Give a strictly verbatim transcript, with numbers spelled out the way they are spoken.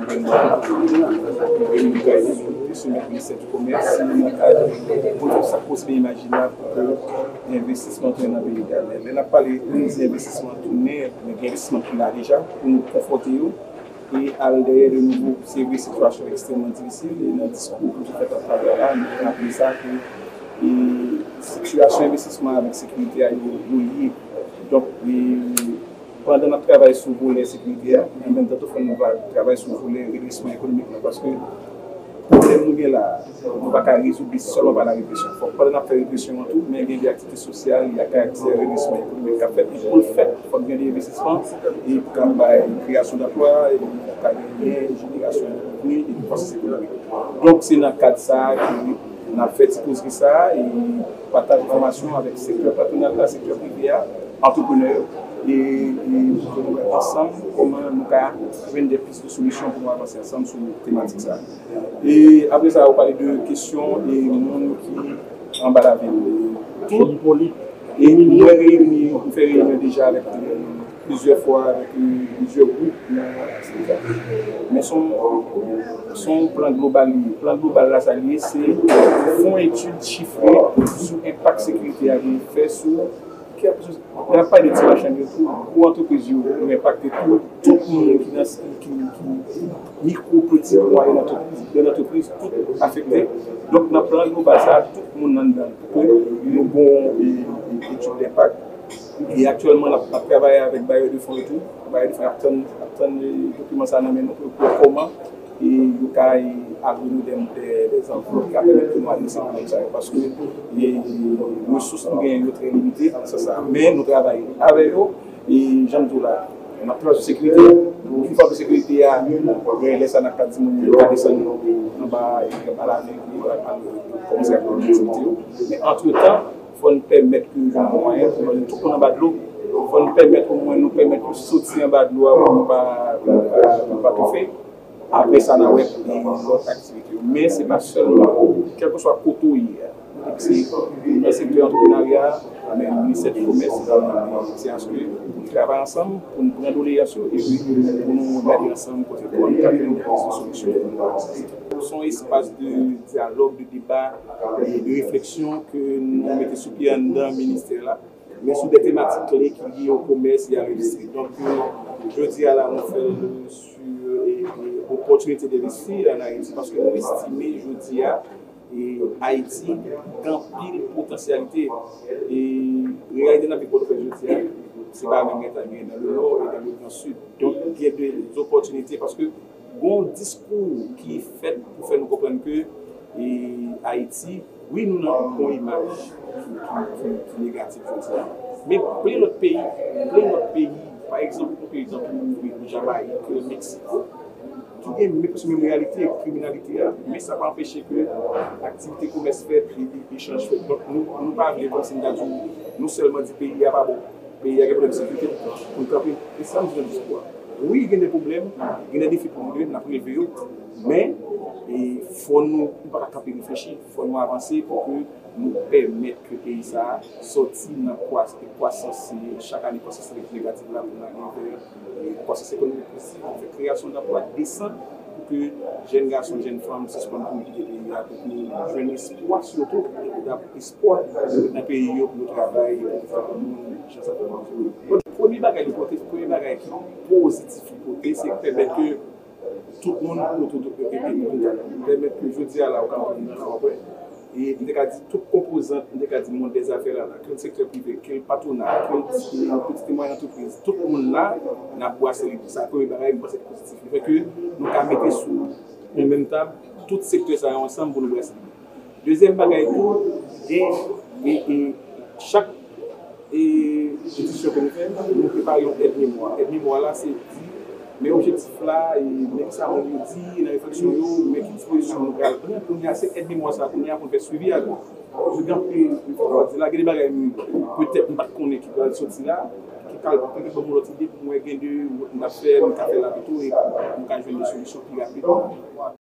Gouvènman an, gouvènman an, soumèt ministè di komès nan kad politik sa k posib e imajinab pou ke envestisman tounen nan peyi a. Lè n ap pale, lè n di envestisman tounen, men gen envestisman ki la deja pou nou konfwonte yo e al dèyè de nouvo. Se vre, sitiyasyon ekstrèmman difisil e nan diskou ke m te fè talè a, nou te raple sa ke e, sitiyasyon envestisman avèk sekirite a yo, yo lye. Donk, e, pandan n ap travay sou volè sekirite a, an menm tan tou fò nou va travay sou volè redresman ekonomik la, paske pwoblèm nou gen la a, nou pa ka rezoud li sèlman pa la represyon. Fòk pandan n ap fè represyon an tou, men gen de aktivite sosyal, y a karaktè redresman ekonomik k ap fèt. E pou l fèt, fòk gen de envestisman, e pou ka bay kreyasyon danplwa, e pou ka genyen jenerasyon de revni, e de kwasans ekonomik. Donk, se nan kad sa a ke n ap fè ti kozri sa a, e pataj enfòmasyon avèk sektè patwonal la, sektè prive a, antreprenè yo, e, e pou nou wè ansanm kòman nou ka jwenn de pis de solisyon pou nou avanse ansanm sou tematik sa a. E apre sa, ou pale de kesyon e moun ki anba lavil. Tout, e mwen reyini, mwen fè reyinyon deja avèk, e, plizyè fwa avèk, e, plizyè gwoup nan, men se yon, se yon plan global li ye. Plan global la, sa li ye, se fè yon etid chifre sou enpak sekirite a gen fè sou, lè n ap pale de ti machann yo tou, gwo antrepriz yo, yo enpakte tou, tout moun ki nan, ki, ki, ki mikwo, piti, mwayèn antrepriz, gran antrepriz, tout afekte. Donk, nan plan global sa a, tout moun anndan pou ke nou gon, e, e, etid enpak. E aktyèlman, n ap, n ap travay avèk bayè de fon yo tou. Bayè de fon ap tann, ap tann, e, dokiman sa a nan men nou pou yo wè kòman e yo ka, e, alwe nou de, de, de zanvlòp ki ka pèmèt ke nou adrese pwoblèm sa yo. Paske, e, resous nou genyen yo trè limite nan sans sa. Men nou travay avè yo, e jan m di w la, n ap travay sou sekirite. Ki fè ke sekirite a, lè sa n ap ka di moun yo ka desann anba, e, anba lavil, e, kòmanse ap fè aktivite yo. Men antretan, fò n pèmèt ke yo jwenn mwayen pou mete tout moun anba dlo. Fò n pèmèt omwen nou pèmèt yo soti anba dlo a pou nou pa, pou nou pa, pou nou pa toufe. Apre sa, n a wè pou lòt aktivite yo. Men se pa sèlman, kèlkeswa kote w ye a, depi se nan sektè antreprenarya, men ministè di komès, se aske pou nou travay ansanm, pou nou pran doleyans yo, epi pou nou gade ansanm kote kò nou ka jwenn de pis de solisyon. Se yon espas de dyalòg, de deba, e de refleksyon ke nou mete sou pye anndan ministè la. Men sou de tematik kle ki lye o komès e a lendistri. Donk, e, jodi a la, nou fè l sou, e, e, opòtinite denvesti ann Ayiti, paske nou estime jodi a, e, Ayiti gen anpil potansyalite. E reyalite n ap viv Pòtoprens jodi a, se pa menm reyalite n ap genyen nan le Nò e nan le Gran Sid. Donk, gen de opòtinite paske gon diskou ki fèt pou fè nou konprann ke, e, Ayiti, wi, nou nan yon imaj ki, ki, ki, ki negatif jodi a. Men plen lòt peyi, plen lòt peyi, pa egzanp, yon peyi tankou Jamayik, Meksiko, ki gen men, prèske menm reyalite, kriminalite a, men sa pa anpeche ke aktivite komès fèt, e, e, echanj fèt. Donk, nou, nou pa vle kòmsi n ta di w, nou sèlman di peyi a pa bon. Peyi a gen pwoblèm sekirite pou n kanpe. E sa m di nan diskou a. Wi, gen de pwoblèm, gen de defi pou nou relev, n ap releve yo. Men, e, fò nou, nou pa ka kanpe reflechi, fò nou avanse pou ke nou pèmèt ke peyi sa a sòti nan kwa-, kwasans, e, chak ane kwasans negatif la pou n ale vè, e, kwasans ekonomik pozitif, pou fè kreyasyon danplwa desan, pou ke jèn gason, jèn fanm sispann kouri kite peyi a, pou ke nou jwenn espwa sitou, espwa nan peyi yo pou yo travay, pou yo fè moun jan sa fè moun. Bon, premye bagay li pote, premye bagay ki pozitif li pote, se pèmèt ke tout moun otonomi, pèmèt ke jodi a la, ou ka wè, e m te ka di tout konpozant, m te ka di mond dèzafè la, ke l sektè prive, ke l patwona, ke l ti, pitit e mwayèn antrepriz, tout moun la, n ap brase li. Sa premye bagay, m panse ki pozitif. Li fè ke nou ka mete sou yon menm tab tout sektè sa yo ansanm pou nou brase li. Dezyèm bagay tou, gen, e, e, chak, e, edisyon ke nou fè, nou prepare yon èd memwa. Èd memwa la, se di, men objektif la, e, men sa moun yo di nan refleksyon yo, men ki dispozisyon nou pral pran. Kounye a, se èd memwa sa, kounye a, pou n fè swivi avè l. Paske gen anpil, fò di la, gen de bagay, m, petèt, m pa t konnen ki pral soti la, ki pral, ki pral ban m lòt ide pou mwen gen de wout m ap fè, m ka fè la pito, e m ka jwenn de solisyon pi rapid.